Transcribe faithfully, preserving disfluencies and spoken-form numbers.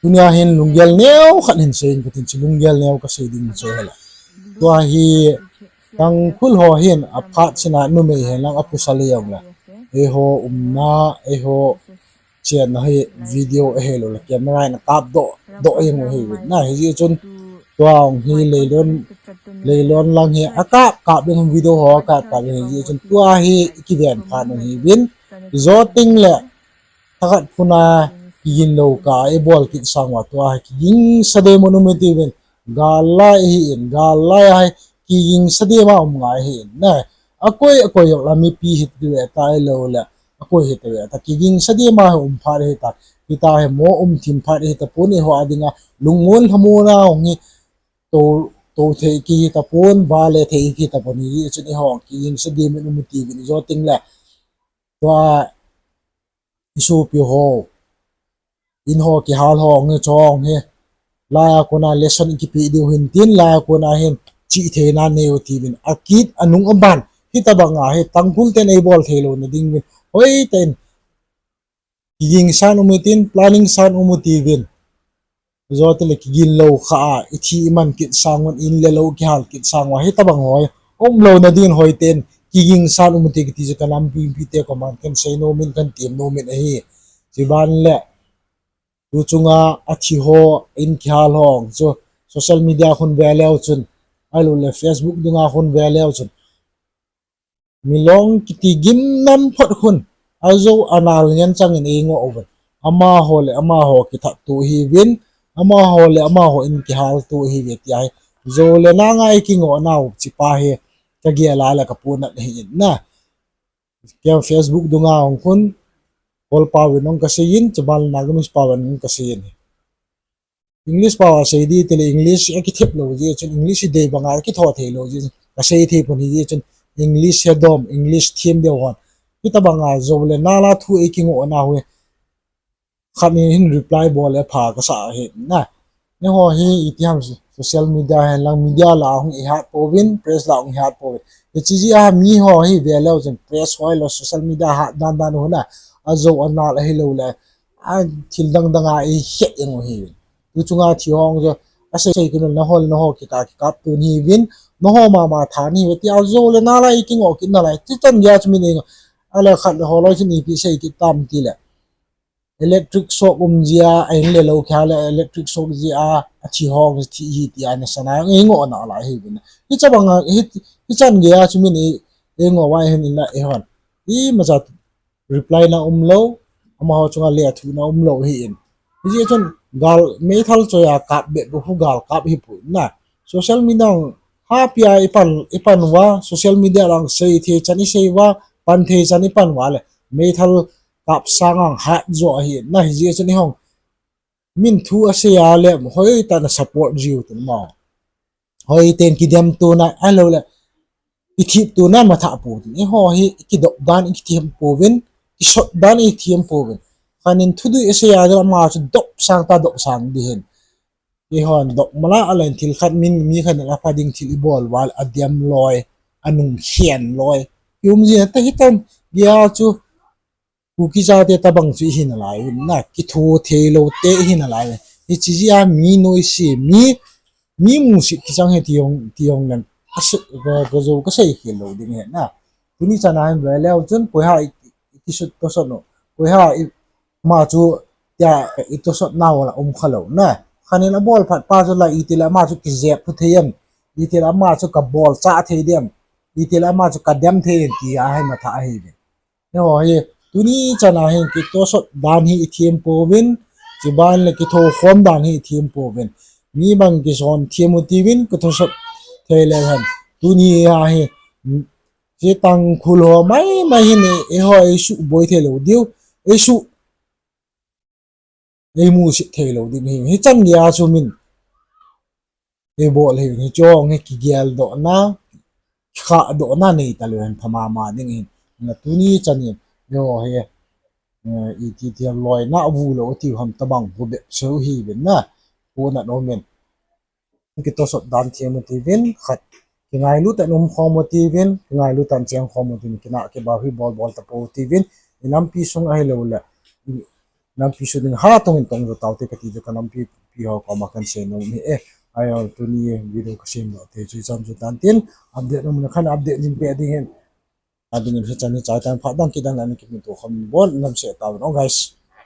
Tunia hin lunggel neo khat hin seiyin katin, chu lunggel neo kasei ding chu hela. Tua hi Tangkhul ho hin aphat sina numei hen lang apusal hijongle, eiho umna, eiho chenna hi video ahiloule camera in akap doh doh jeng u ahiuvin na. Hijeh chun tua jong hi leilon, leilon lang hi akap kap ding, video ho akap kap ding, hijeh chun tua hi ikiven phat u ahiuvin. Ijo tengle thakhat phuna kigin lou kah a ibol kit sang uva tua hi kigingsa dem u um itiuvin. Gal lai ahin, gal lai ahi, kigingsa dem a um ngai ahin na. Akoi akoi jong la mipi hiti ve ta, ahiloule akoi hiti ve ta, kigingsa dem a hi um phat hita. Hita hi mo um thim phat hitapon, eiho a dinga lungmon lhamon a hung hi tou, tou thei kihitapon, vale thei kihitapon, hijeh chun eiho kigingsa dem in um itiuvin. Ijo tengle tua isopi ho, in ho kihal ho nge chong hi, laiya kona lesson ikipeh diu hin tin, laiya kona hin chihtheina neiu tiuvin. Akit anung aban hitobanga hi Tangkhul ten eibol thei louna dinguvin hoitah in kigingsan um itin, planning san um u tiuvin. Ijo tengle kigin lou kah a ithi iman kit sang un, in le lou kihal kit sang uva hitobang ho umlouna dingin hoiten kigingsan um iti kiti chu kanampi mipite koma kahin sei nom in, kahin tem nom in ahi. Chuban le tu chunga athi ho, in kihal ho chu social media khun veleu chun, ahiloule Facebook dunga khun veleu chun, milong kiti gimnam phot khun ajou anal ngen changin eingoh uvin. Amaho le amaho kithat tu ahiuvin, amaho le amaho in kihal tu ahiuve tia hi. Jou le nal a ikingoh nau chipa hi kagel a le kapunat ahin na. Kei Facebook dunga hung khun, Kol paovin hung kaseiyin, chuban le Nagamese paovin hung kaseiyin. English pao a sei di tile English akithep lou jeh chun, English idei banga akitho thei lou jeh chun, kasei thei pon hijeh chun, English hedom, English them deu hon, hitobanga jou le nal a thu eikingoh nau hi khat in hin reply bol le pha kasah ahi na. Eiho hi itiham social media hen lang media lah a hung ihat pouvin, press lah a hung ihat pouvin. Hiche jeh a miho hi veleu chun press ho hilou social media hat dan dan u na, ajou anal ahiloule athil dang dang a eihet jeng u ahiuvin. Tu chunga thi ho chu asei sei kit un, nangho le nangho kikah kikap tu nahiuvin, nangho mama tha nahiuve tia jou le nal a ikingoh kit nalai. Chuchan geiya chu min eingoh, ale khat le holoi chun ipi sei kit tam tile electric shock um jeh a, ahin le lou kihal le electric shock jeh a athi ho thi ahi tia nasan a eingoh nalai ahiuvin. Hiche banga hi, hichan geiya chu min eingoh uva hin inla eihon imacha reply na umlou, amaho chunga lethuhna umlou ahin. Hijeh chun gal meithal choi a kap bep bou khu gal kap hipoi na. Social media hapia ipan, ipan uva, social media lang sei thei chan isei uva, pan thei chan ipan uva le meithal kap sanga hat jo ahi na. Hijeh chun eihon min thu asei a le hoitah in na support jiu tin mo, hoiten kidem tona ahiloule ithip tona mathah pou tin. Eiho hi ikidop dan ikithem pouvin, kisot dan ikithem pouvin. Khat in thudih asei a le ama chu dop sang ta, dop sang ding ahin. Eihon dop mala alen thil khat min, mi khat in apha ding thil ibol uva le adem loi, anung khen loi, ium jing ahi. Hichan geiya chu Kuki chate tobang chu ihi nalai uvin na, kitho thei lou te ihi nalai uvin. Hiche jeh a mi noise, mi, mi musit kichang ahi ti jong, ti jong leng, ka, ka, kajou kasei khel lou ding ahi na. Tuni chan a hin veleu chun koiha i, i kisut tosot u, koiha i, ama chu tia itosot nau la um khalou na. Khat in abol phat pa chu la itile ama chu kijep thu thei em, itile ama chu kabol chah thei dem, itile ama chu kadem thei dem tia hi mathah ahiuvin. Eiho hi tuni chan a hin kitosot dan hi ithem pouvin, chuban le kithokhom dan hi ithem pouvin. Mi bang kison them u tiuvin, kitosot thei leu hen. Tuni a hi, hiche Tangkhul ho maimai hin eiho eisuh boi thei lou diu, eisuh eimusit thei lou ding ahi. Hichan geiya chu min eibol ahi, hiche jong hi kigeldohna, khahdohna nei talou hen pha mama ding ahin. Na tuni chan in eiho hi, eh, iti ti loina avu lou tiu ham tobang khu bep sou ahiuvin na, punat umin. Kitosot dan them u tiuvin, khat kingailu tah in umkhom u tiuvin, kingailu tah in chengkhom u tiuvin, kinah kibau hi bolbol tapou tiuvin, inampi sung ahiloule Nampi su ding ha tong in tong jo tau te kati jo ka nampi pi ho koma kan sei nom hi e. Ai ho tuni video ka sem lo te chu cham chu tan tin update nom na khan update jing pe ding hin. Ading in hi chan hi chai tan phat dang kidang la ni kimin to kham bon nam se ta no guys.